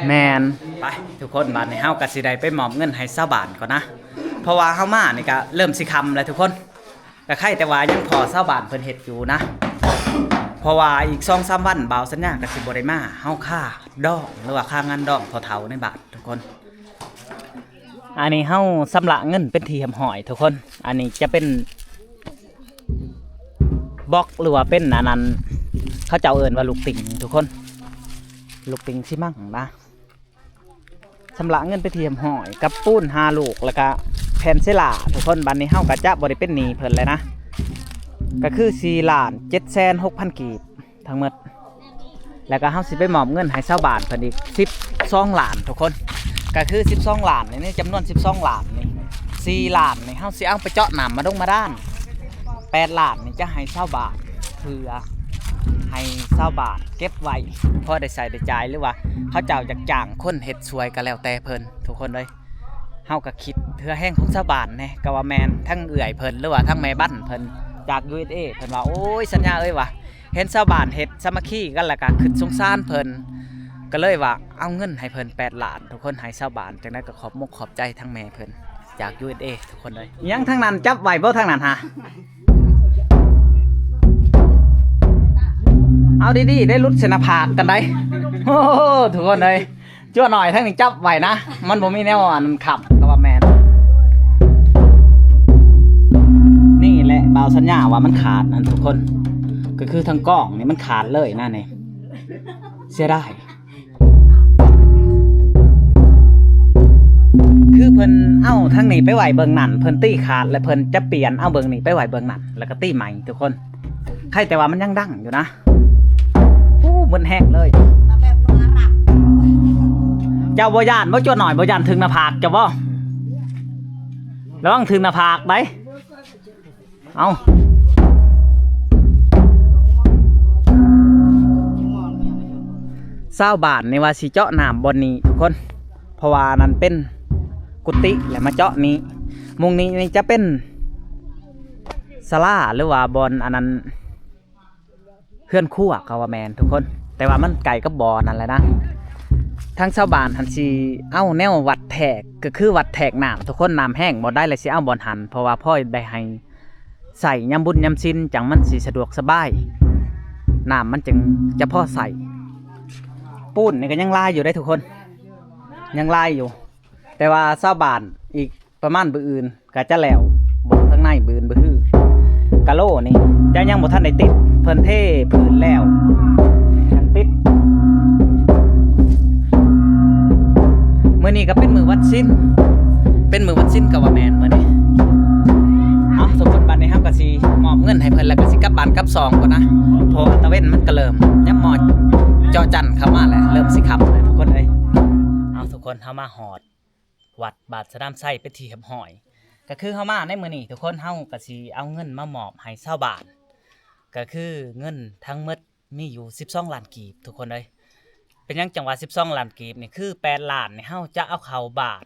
ແມ່ນ ໄປ ທຸກຄົນ ບາດນີ້ເຮົາກໍຊິໄດ້ໄປມອບເງິນໃຫ້ຊາວບ້ານກ່ອນນະ ເພາະວ່າເຮົາມານີ້ກໍເລີ່ມຊິຄ່ຳແລ້ວທຸກຄົນ ກໍໄຄແຕ່ວ່າຍັງພໍຊາວບ້ານເພິ່ນເຮັດຢູ່ນະ ເພາະວ່າອີກສອງສາມວັນບ່າວສັນຍາກໍຊິບໍ່ໄດ້ມາ ເຮົາຄາດອງ ຫຼືວ່າຄາງານດອງພໍ່ເຖົ້າໃນບ້ານທຸກຄົນ ອັນນີ້ເຮົາຊຳລະເງິນເປັນທີ່ຮຽບຮ້ອຍທຸກຄົນ ອັນນີ້ຈະເປັນບລັອກ ຫຼືວ່າເປັນອັນນັ້ນ ເຂົາເຈົ້າເອີ້ນວ່າລູກຕິ່ງທຸກຄົນ ລູກຕິ່ງຊີມັງນະ ຊຳລະເງິນເປັນທີ່ຮຽບຮ້ອຍ ກັບປູນຫ້າລູກ ແລ້ວກະແຜ່ນເຊລາທຸກຄົນ ບັດນີ້ເຮົາກະຈະບໍ່ໄດ້ເປັນໜີ້ເພິ່ນແລ້ວນະ ກະຄືສີ່ລ້ານເຈັດແສນຫົກພັນກີບ ທັງໝົດ ແລ້ວກໍເຮົາຊິໄປມອບເງິນໃຫ້ຊາວບ້ານເພິ່ນອີກສິບສອງລ້ານທຸກຄົນ ກໍຄືສິບສອງລ້ານນີ້ ໃນຈຳນວນສິບສອງລ້ານນີ້ ສີ່ລ້ານນີ້ເຮົາຊິເອົາໄປເຈາະນ້ຳບາດົງບາດານ ແປດລ້ານນີ້ຈະໃຫ້ຊາວບ້ານ ເພື່ອໃຫ້ຊາວບ້ານເກັບໄວ້ ພໍໄດ້ໃຊ້ໄດ້ຈ່າຍ ຫຼືວ່າເຂົາເຈົ້າຢາກຈ້າງຄົນເຮັດຊ່ວຍກໍແລ້ວແຕ່ເພິ່ນ ທຸກຄົນເອີຍ. ເຮົາກໍຄິດເພື່ອແຮງຂອງຊາວບ້ານແດ່ ກໍວ່າແມ່ນ ທັງເອື້ອຍເພິ່ນ ຫຼືວ່າທັງແມ່ບ້ານເພິ່ນ ຈາກ ຢູເອສເອ ເພິ່ນວ່າ ໂອ້ຍ ສັນຍາເອີຍ ວ່າເຫັນຊາວບ້ານເຮັດສາມັກຄີກັນ ແລ້ວກໍຄິດສົງສານເພິ່ນ ກໍເລີຍວ່າເອົາເງິນໃຫ້ເພິ່ນແປດລ້ານ ທຸກຄົນ ໃຫ້ຊາວບ້ານ. ຈັ່ງໃດກໍຂອບມຸກຂອບໃຈທັງແມ່ເພິ່ນ ຈາກ ຢູເອສເອ ທຸກຄົນເອີຍ. ຍັງທາງນັ້ນຈັບໄວ້ບໍ່ ທາງນັ້ນຫາ? ເອົາດີໆ ໄດ້ຫຼຸດເສັ້ນໜ້າຜາກກັນໄດ໋. ໂອ້ໂຫ ທຸກຄົນເອີຍ ຈົວໜ້ອຍທາງນີ້ຈັບໄວ້ນະ ມັນບໍ່ມີແນວອັນນັ້ນຄ້ຳ ກໍວ່າແມ່ນ. ນີ້ແຫຼະ ບ່າວສັນຍາວ່າມັນຂາດຫັ້ນ ທຸກຄົນ ກໍຄືທາງກ້ອງນີ້ມັນຂາດເລີຍນະ ນີ້ ເສຍດາຍ. ຄືເພິ່ນເອົາທາງນີ້ໄປໄວ້ເບື້ອງນັ້ນ ເພິ່ນຕີຂາດ ແລ້ວເພິ່ນຈະປ່ຽນເອົາເບື້ອງນີ້ໄປໄວ້ເບື້ອງນັ້ນ ແລ້ວກໍຕີໃໝ່ ທຸກຄົນ. ໃຄແຕ່ວ່າມັນຍັງດັງຢູ່ນະ. ໂອ້ ມຶນແຮງເລີຍ. ເຈົ້າບໍ່ຢ້ານບໍ່ ຈົວໜ້ອຍ ບໍ່ຢ້ານຖືກໜ້າຜາກເຈົ້າບໍ່? ລະວັງຖືກໜ້າຜາກໄດ໋. ເອົາ ຊາວບ້ານນີ້ວ່າຊິເຈາະນ້ຳບ່ອນນີ້ ທຸກຄົນ ເພາະວ່າອັນນັ້ນເປັນກຸຕິ ແລ້ວມາເຈາະນີ້. ມຸມນີ້ນີ້ຈະເປັນສາລາ ຫຼືວ່າບ່ອນອັນນັ້ນ ເຮືອນຄົວ ເຂົາວ່າແມ່ນ ທຸກຄົນ ແຕ່ວ່າມັນໃກ້ກັບບໍ່ນັ້ນແຫຼະນະ. ທາງຊາວບ້ານຫັ້ນຊິເອົາແນວວັດແທກ ກໍຄືວັດແທກນ້ຳ ທຸກຄົນ ນ້ຳແຫ້ງບ່ອນໃດ ແລ້ວຊິເອົາບ່ອນຫັ້ນ ເພາະວ່າພໍໄດ້ໃຫ້ໃຊ້ຍາມບຸນຍາມສິນ ຈັ່ງມັນຊິສະດວກສະບາຍ ນ້ຳມັນຈຶ່ງຈະພໍໃຊ້. ປູນນີ້ກໍຍັງຫຼາຍຢູ່ເດ້ ທຸກຄົນ ຍັງຫຼາຍຢູ່ ແຕ່ວ່າຊາວບ້ານອີກປະມານມື້ອື່ນ ກະຈະແລ້ວ ບໍ່ທາງໃນບືນບືຮື ກະໂລນີ້ຈະຍັງບໍ່ທັນໄດ້ຕິດ ເພິ່ນເທພື້ນແລ້ວ ຍັງຕິດ. ມື້ນີ້ກະເປັນມື້ວັນສິນ ເປັນມື້ວັນສິນກະວ່າແມ່ນມື້ນີ້. ເອົາ ທຸກຄົນ ບາດນີ້ເຮົາກະຊິມອບເງິນໃຫ້ເພິ່ນ ແລ້ວກະຊິກັບບ້ານກັບຊ່ອງກ່ອນນະ ເພາະວ່າຕາເວັນມັນກະເລີ່ມ ຍາມໝໍ້ເຈາະຈັນເຂົ້າມາແລ້ວ ເລີ່ມຊິຄ່ຳແລ້ວ ທຸກຄົນເອີຍ. ເອົາ ທຸກຄົນ ເຮົາມາຮອດ ວັດບາດສະໜາມໄຊເປັນທີ່ຮຽບຮ້ອຍ. ກະຄືເຮົາມາໃນມື້ນີ້ ທຸກຄົນ ເຮົາກະຊິເອົາເງິນມາມອບໃຫ້ຊາວບ້ານ ກະຄືເງິນທັງໝົດມີຢູ່ສິບສອງລ້ານກີບ ທຸກຄົນເອີຍ. ເປັນຫຍັງຈັ່ງວ່າສິບສອງລ້ານກີບນີ້ ຄືແປດລ້ານນີ້ ເຮົາຈະເອົາເຂົ້າບ້ານ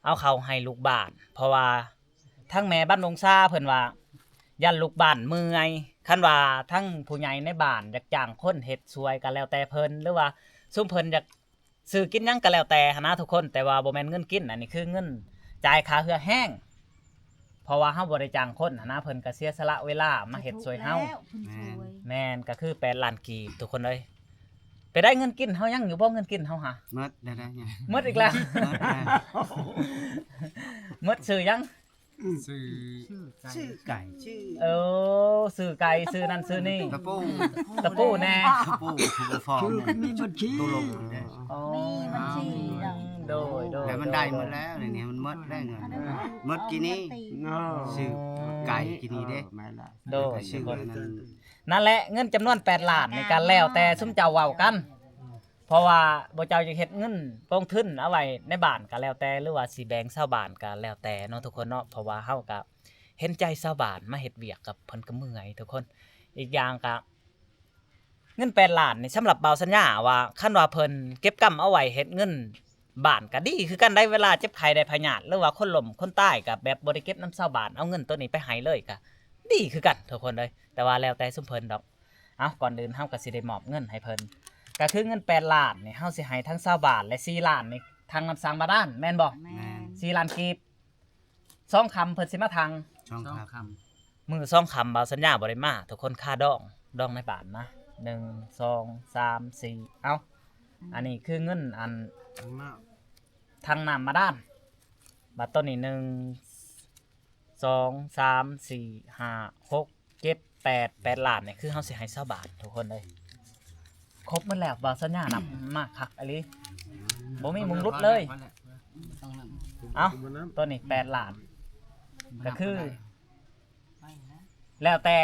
ເອົາເຂົ້າໃຫ້ລູກບ້ານ ເພາະວ່າທາງແມ່ບ້ານດົງຊາເພິ່ນວ່າ ຢ້ານລູກບ້ານເມື່ອຍ ຄັນວ່າທັງຜູ້ໃຫຍ່ໃນບ້ານຢາກຈ້າງຄົນເຮັດຊ່ວຍກະແລ້ວແຕ່ເພິ່ນ ຫຼືວ່າຊຸມເພິ່ນຢາກ ຊື້ກິນຫຍັງກໍແລ້ວແຕ່ຫັ້ນນະທຸກຄົນ ແຕ່ວ່າບໍ່ແມ່ນເງິນກິນ ອັນນີ້ຄືເງິນຈ່າຍຄ່າເຮືອແຮງ ເພາະວ່າເຮົາບໍ່ໄດ້ຈ້າງຄົນຫັ້ນນະ ເພິ່ນກໍເສຍສະຫຼະເວລາມາເຮັດຊ່ວຍເຮົາ. ແມ່ນ ກໍຄືແປດລ້ານກີບທຸກຄົນເອີຍ. ໄປໄດ້ເງິນກິນເຮົາຍັງຢູ່ບໍ່? ເງິນກິນເຮົາຫາ ໝົດແລ້ວ ໝົດອີກແລ້ວ ໝົດແລ້ວ ໝົດ. ຊື້ຫຍັງ? ອືມ ຊື້ ຊື້ໄກ່ ຊື້ ໂອ້ ຊື້ໄກ່ ຊື້ນັ້ນຊື້ນີ້ ຕະປູ ຕະປູແດ່ ຕະປູ ຖືກຟອງ ມີບັນຊີ ໂອ້ ມີບັນຊີ ໂດຍ ໂດຍ ແລ້ວມັນໄດ້ໝົດແລ້ວ ນີ້ມັນໝົດແລ້ວເງິນ ໝົດກີ້ນີ້ ຊື້ໄກ່ກີ້ນີ້ເດ້ ແມ່ນລະ ໂດຍ ຊື້ອັນນັ້ນ ນັ້ນແຫຼະ ເງິນຈຳນວນແປດລ້ານນີ້ກໍແລ້ວແຕ່ຊຸມເຈົ້າເວົ້າກັນ. ເພາະວ່າບໍ່ເຈົ້າຢາກເຮັດເງິນກອງທຶນເອົາໄວ້ໃນບ້ານກໍແລ້ວແຕ່ ຫຼືວ່າຊິແບ່ງຊາວບ້ານກໍແລ້ວແຕ່ເນາະທຸກຄົນເນາະ ເພາະວ່າເຮົາກໍເຫັນໃຈຊາວບ້ານມາເຮັດວຽກກັບເພິ່ນກໍເມື່ອຍທຸກຄົນ. ອີກຢ່າງກໍເງິນແປດລ້ານນີ້ ສຳລັບບ່າວສັນຍາວ່າ ຄັນວ່າເພິ່ນເກັບກຳເອົາໄວ້ເຮັດເງິນບ້ານກໍດີຄືກັນໄດ໋. ເວລາເຈັບໄຂ້ໄດ້ພະຍາດ ຫຼືວ່າຄົນລົ້ມຄົນຕາຍ ກໍແບບບໍ່ໄດ້ເກັບນຳຊາວບ້ານ ເອົາເງິນໂຕນີ້ໄປໃຫ້ເລີຍ ກໍດີຄືກັນທຸກຄົນເອີຍ. ແຕ່ວ່າແລ້ວແຕ່ຊຸມເພິ່ນດອກ. ເອົ້າ ກ່ອນອື່ນເຮົາກໍຊິໄດ້ມອບເງິນໃຫ້ເພິ່ນ ກໍຄືເງິນແປດລ້ານນີ້ ເຮົາຊິໃຫ້ທັງຊາວບ້ານ ແລະ ສີ່ລ້ານນີ້ ທັງນ້ຳສ້າງບາດານ ແມ່ນບໍ່? ແມ່ນ ສີ່ລ້ານກີບ. ສອງຄ່ຳເພິ່ນຊິມາທັງ ສອງຄ່ຳ ມື້ສອງຄ່ຳບ່າວສັນຍາບໍ່ໄດ້ມາ ທຸກຄົນຄາດອງ ດອງໃນບ້ານນະ ໜຶ່ງ ສອງ ສາມ ສີ່ ເອົ້າ ອັນນີ້ຄືເງິນອັນ ທັງນ້ຳບາດານ ບາດໂຕນີ້ ໜຶ່ງ ສອງ ສາມ ສີ່ ຫ້າ ຫົກ ເຈັດ ແປດ ແປດລ້ານນີ້ ຄືເຮົາຊິໃຫ້ຊາວບ້ານທຸກຄົນເລີຍ. ຄົບໝົດແລ້ວ ບ່າວສັນຍານັບມາຄັກອີ່ຫຼີ ບໍ່ມີມຸງຫຼຸດເລີຍ. ເອົ້າ ໂຕນີ້ແປດລ້ານ ກໍຄື ແລ້ວແຕ່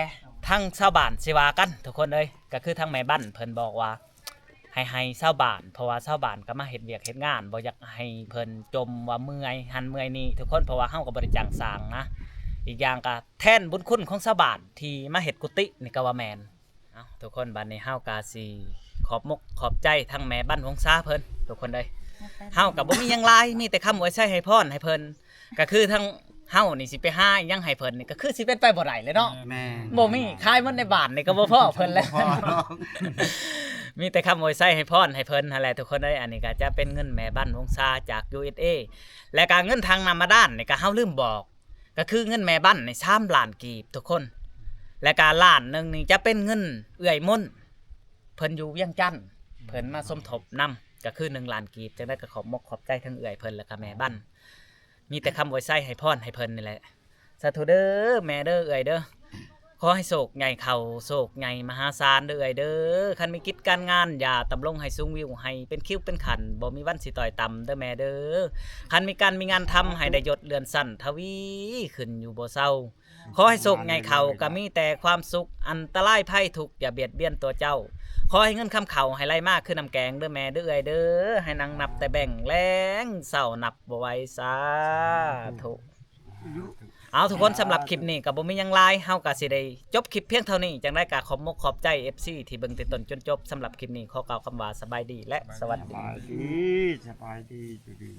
ທາງຊາວບ້ານຊິວ່າກັນທຸກຄົນເອີຍ. ກໍຄືທາງແມ່ບ້ານເພິ່ນບອກວ່າ ໃຫ້ ໃຫ້ຊາວບ້ານ ເພາະວ່າຊາວບ້ານກໍມາເຮັດວຽກເຮັດງານ ບໍ່ຢາກໃຫ້ເພິ່ນຈົ່ມວ່າເມື່ອຍຫັ້ນເມື່ອຍນີ້ທຸກຄົນ ເພາະວ່າເຮົາກໍບໍ່ໄດ້ຈ້າງສ້າງນະ. ອີກຢ່າງກໍແທນບຸນຄຸນຂອງຊາວບ້ານທີ່ມາເຮັດກຸຕິນີ້ກໍວ່າແມ່ນ. ເອົ້າ ທຸກຄົນ ບັດນີ້ເຮົາກໍຊິຂອບມົກຂອບໃຈທັງແມ່ບ້ານວົງຊາເພິ່ນ ທຸກຄົນເອີຍ. ເຮົາກໍບໍ່ມີຫຍັງຫຼາຍ ມີແຕ່ຄຳອວຍໄຊໃຫ້ພອນໃຫ້ເພິ່ນ ກໍຄືທັງເຮົານີ້ຊິໄປຫາອີ່ຫຍັງໃຫ້ເພິ່ນນີ້ ກໍຄືຊິເປັນໄປບໍ່ໄດ້ແຫຼະເນາະ. ແມ່ນ ບໍ່ມີ ຂາຍໝົດໃນບ້ານນີ້ກໍບໍ່ພໍເພິ່ນແຫຼະ ບໍ່ພໍດອກ ມີແຕ່ຄຳອວຍໄຊໃຫ້ພອນໃຫ້ເພິ່ນຫັ້ນແຫຼະ ທຸກຄົນເອີຍ. ອັນນີ້ກໍຈະເປັນເງິນແມ່ບ້ານວົງຊາຈາກ ຢູເອສເອ ແລະກໍເງິນທາງນ້ຳບາດານນີ້ກໍເຮົາລືມບອກ ກໍຄືເງິນແມ່ບ້ານນີ້ສາມລ້ານກີບ ທຸກຄົນ ແລະກໍລ້ານໜຶ່ງນີ້ຈະເປັນເງິນເອື້ອຍມົນ ເພິ່ນຢູ່ວຽງຈັນ ເພິ່ນມາສົມທົບນຳ ກໍຄືໜຶ່ງລ້ານກີບ. ຈັ່ງໃດກໍຂອບມົກຂອບໃຈທັງເອື້ອຍເພິ່ນ ແລະກໍແມ່ບ້ານ ມີແຕ່ຄຳອວຍໄຊໃຫ້ພອນໃຫ້ເພິ່ນນີ້ແຫຼະ. ສາທຸເດີແມ່ເດີ ເອື້ອຍເດີ ຂໍໃຫ້ໂຊກໃຫຍ່ເຂົ້າໂຊກໃຫຍ່ມະຫາສານເດີ ເອື້ອຍເດີ. ຄັນມີກິດການງານ ຢ່າຕຳລົງໃຫ້ສູງວິວ ໃຫ້ເປັນຄິວເປັນຂັ້ນ ບໍ່ມີວັນຊິຕ້ອຍຕ່ຳເດີແມ່ເດີ. ຄັນມີການມີງານທຳ ໃຫ້ໄດ້ຍົດເລື່ອນຊັ້ນທະວີຂຶ້ນຢູ່ບໍ່ເຊົາ. ຂໍໃຫ້ໂຊກໃຫຍ່ເຂົ້າ ກໍມີແຕ່ຄວາມສຸກ ອັນຕະລາຍໄພທຸກຢ່າບຽດບຽນຕົວເຈົ້າ. ຂໍໃຫ້ເງິນຄຳເຂົ້າໃຫ້ໄຫຼມາຄືນ້ຳແກງເດີແມ່ເດີ ເອື້ອຍເດີ. ໃຫ້ນັ່ງນັບແຕ່ແບ່ງແລງເຊົ້ານັບບໍ່ໄຫວ ສາທຸ. ເອົາ ທຸກຄົນ ສຳລັບຄລິບນີ້ກໍບໍ່ມີຫຍັງຫຼາຍ ເຮົາກໍຊິໄດ້ຈົບຄລິບພຽງເທົ່ານີ້. ຈັ່ງໃດກໍຂອບມົກຂອບໃຈເອັບຊີທີ່ເບິ່ງແຕ່ຕົ້ນຈົນຈົບ. ສຳລັບຄລິບນີ້ຂໍກ່າວຄຳວ່າສະບາຍດີ ແລະ ສະຫວັດດີ. ສະບາຍດີ ສະບາຍດີ.